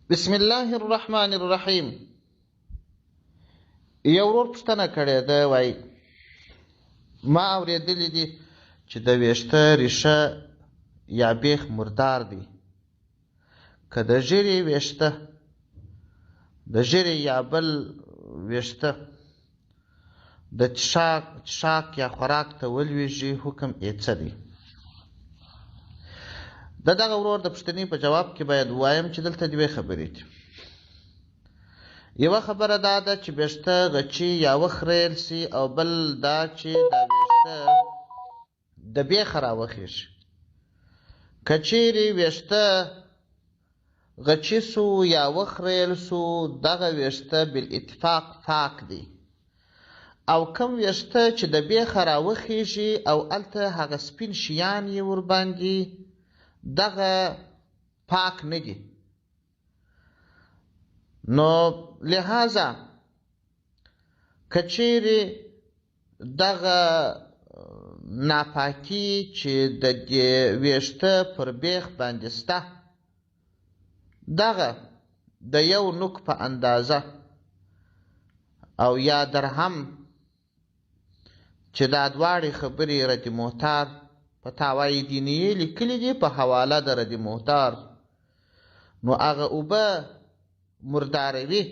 بسم الله الرحمن الرحیم. یو ورور پوښتنه کړې ده، وایي ما اورېدلي دي چې د ویښته ریښه یا بیخ مردار دی، که د ږیرې ویښته د ږیرې یا بل ویښته د څښاک یا خوراک ته ولویږي حکم یې څه دی؟ د دغه ورور د پوښتنې په جواب کې باید ووایم چې دلته دوې خبرې دي. یوه خبره دا ده چې ویښته غچي یا وخریل سي، او بل دا چې دا ویښته د بیخه راوخیږي. که چیرې ویښته غچي سو یا وخریل سو، دغه ویښته بالاتفاق پاک دی، او کوم ویښته چې د بیخه راوخیږي او هلته هغه سپین شیان یې ورباندې، دغه پاک نه دي. نو لهذا که چیرې دغه ناپاکي چې د دې ویښته پر بیخ باندې سته، دغه د یو نوک په اندازه او یا درهم، چې دا دواړې خبرې رد محتار فتاوی دینیې لیکلي دي په حواله د رد محتار، نو هغه اوبه مرداروي.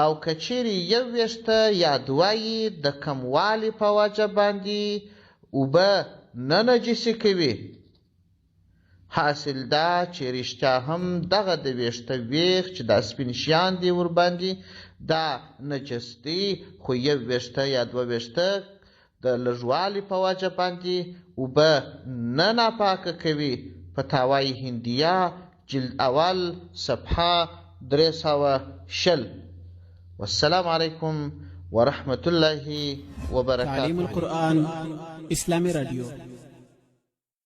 او که چیرې یو ویښته یا دوه یې د کموالي په وجه باندې اوبه نه نجسې کوي، حاصل دا چې رښتیا هم دغه د ویښته ویښ چې دا سپین شیان دي ورباندې دا نجس دی، خو یو ویښته یا دوه ویښته د لږوالي په وجه باندې اوبه نه ناپاکه کوي. فتاوی هندیه جلد اول صفحه 320. والسلام علیکم ورحمة الله وبرکاته. تعلیم القرآن اسلامي رادیو.